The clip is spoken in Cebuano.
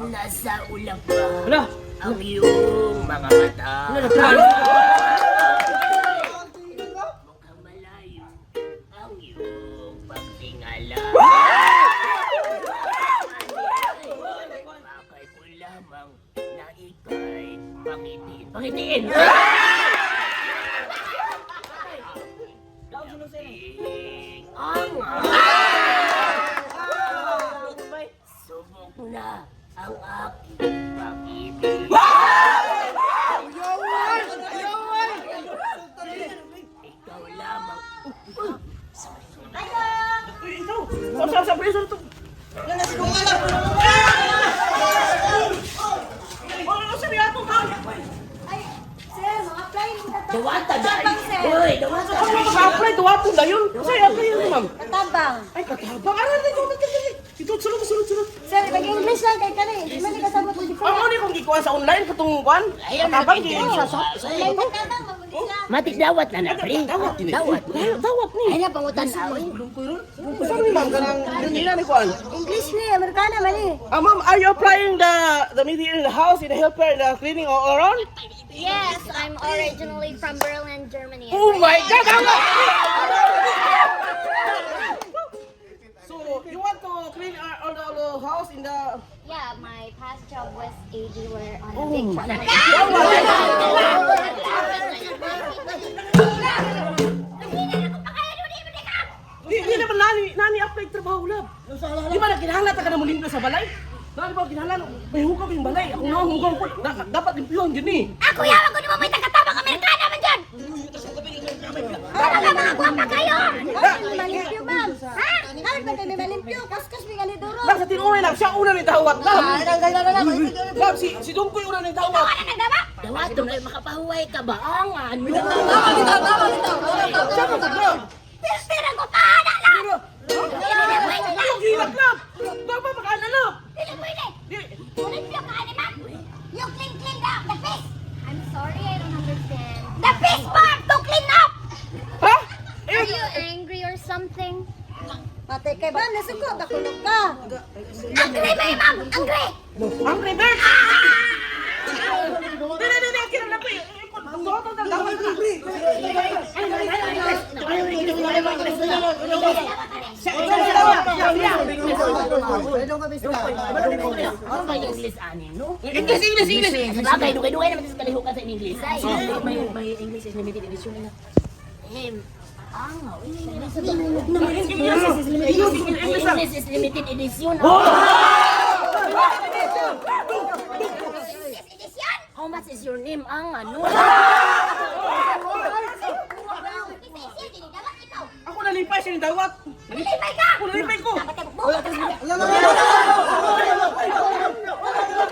Nasa ulap pa Wala. ang iyong mga mata. Mukhang malayo ang iyong pagtingala. Bakay ko lamang na ika'y pangitiin. Pangitiin! Ang Subok na ang aking pag-ibig. Ikaw lamang. Ikaw. Sa prison to. Ano sabi ato ka? Ay, sir, mga-apply mo katabang. Dawata dahil. Katabang, sir. Uy, dawata Ano maka-apply duwaton dayon? Sa apply yun, ma'am. Katabang. Ay, katabang. Ano dito dito dito. Ito sulod sulod sulod. Sir, mag-English lang kay kani. Di man ni kasabot mo di Ang mo ni kung gikuan sa online katong kuan. Ayaw na Katabang di nag-interview. sa Online katabang, mag-English lang. Matik dawat na na, pre. Dawat ni. Dawat. Dawat ni. Ay na, pangutan na. Uy. Saan ni ma'am kanang nila ni kuan? English ni, Amerikana man ni. Ah, ma'am, are you applying the meeting in the house, in the helper, in the cleaning all around? Yes, I'm originally from Berlin, Germany. Oh my God! Tama! So, you want to clean all the house in the. Yeah, my past job was a dealer on a big truck. Di naman nani apply trabaho lab. Di ba na kinahanglan ta ka na mo limpyo sa balay? Nani ba kinahanglan may hugaw yung balay. Ako nga hugaw ko. Dapat limpyuhan yun eh. Ako yawa ko naman may taga-tabang Amerikana man dyan! Talaga mga gwapa kayo! Ay, may malimpyo, ma'am. Ha? Ay, ba may malimpyo? Kaskas mi gani duro. Lab, sa tinuoy lang, siya una ni dawat lab. Lab, si Dungkoy una ni dawat. Ano nagdama? Dawato na, makapahuway ka ba? Ang ano? Siya mo lab. Pirpira ko paana lang! Anong hilak lab? Dapat makaana lab. Dili pwede! Di, Malimpyo ka ani ma'am! You clean clean the fish! I'm sorry, I don't understand. The fish part to clean up! ha? Are you angry or something? Patay kay ma'am, nasuko ba kuno ka? Angry ba ma'am? Angry! Angry bird! Di, di, di, di, kira lang po eh. Dawat na, dawat na. Siya, ikaw si dawat. Siya, siya. Ano ba yung English ani, no? English, English, English. Sabagay, dugay-dugay naman sa kalihukan sa English. Ay, may English is limited edition na. Eh, ang, English is limited edition. English edition! How much is your name, ang ano? Isa siya, dili dapat ikaw! Ako nalipay siya ni dawat. Nalipay ka! Ako nalipay ko. Dapat ka bukbuk!